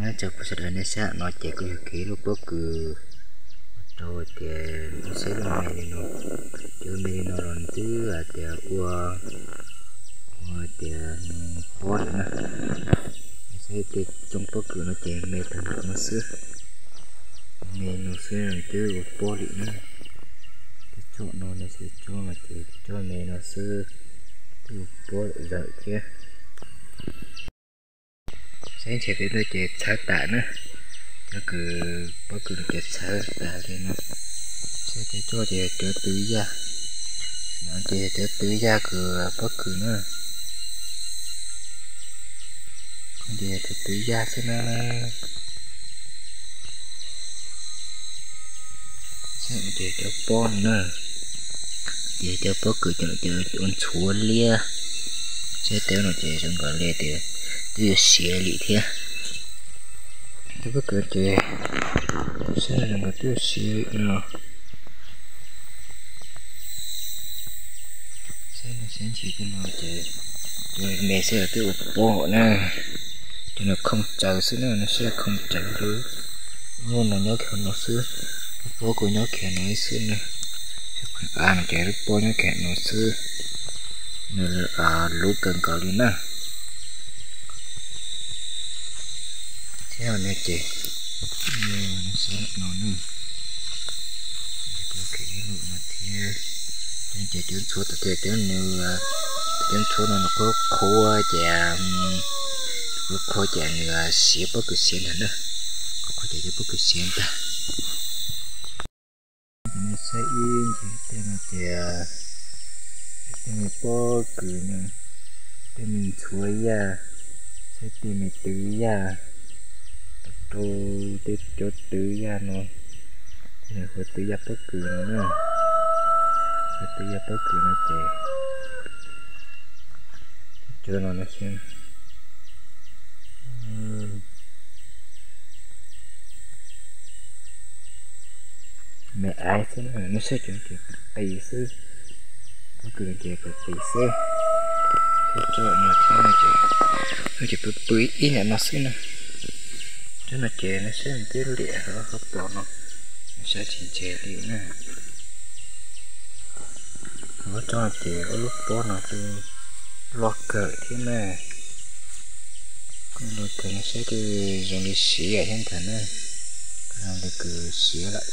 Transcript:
Nyob zoo peb sawv daws, nej saib no ces kuj yog kev lub pob kws ua rau tias saib lub me li no, cov me li no los twb hais tias ua, ua tias pob lawm na. Saib tej tsoom pob kws no ces me tag npaum no xwb, me no xwb twb ua pob lawm na. Tej tsob no nej saib tsob no ces tsob me no xwb twb ua pob lawm thiab. Saib ntshe peb no ces txhawv tas na, cov kws pob kws no ces txhawv tas li no. Saib tej tsob ces cov tw yaj, no ces cov tw yaj kws pob kws na. Ces cov tw yaj xwb na. Saib ces cov pob no na, ces cov pob kws ces ua ntxhuav liab. Saib tej no ces zoo nkaus li tias twb yuav siav li thiab. Tej pob kws ces saib zoo nkaus twb yuav siav li no. Saib no, saib ntsis tej no ces cov me xwb twb ua pob na. Cov no khooj tsaws xwb na, no saib khooj tsaws lub, lub no nyob kiag no xwb, lub pob kuj nyob kiag no ib xwb na. Av no ces lub pob nyob kiag no xwb, nws luv kawg nkaus li na. Thiab no ces, no saib no na, no thiab. Ces cov ntxhuav tas tias cov nws, cov ntxhuav no nws qhuav qhuav ces, qhuav qhuav ces nws siav pob kws siav ntag na. Qhuav qhuav ces cov pob kws siav ntag. Ces nej saib ib ntsis tej no ces tej me pob kws no, tej me ntxhuav yaj, saib tej me tw yaj, rau tej cov tw yaj no, tej no hu tw yaj pob kws no na. Hu tw yaj pob kws no ces cov no no xwb. Me aiv xwb na, nej saib cov no ces qis xwb. Pob kws no ces qis xwb. Saib tsob no thiab no ces, no ces pw pw ib yam no xwb na. Tsob no ces nej saib nws twb liam hauv pos no, nej saib tsis ntse li na. Lub tsob no ces ua lub pob no twb loj kawg thiab na. Kuj loj kawg, nej saib twb zoo li siav thiab ntag na. Zoo li kws siav lawm.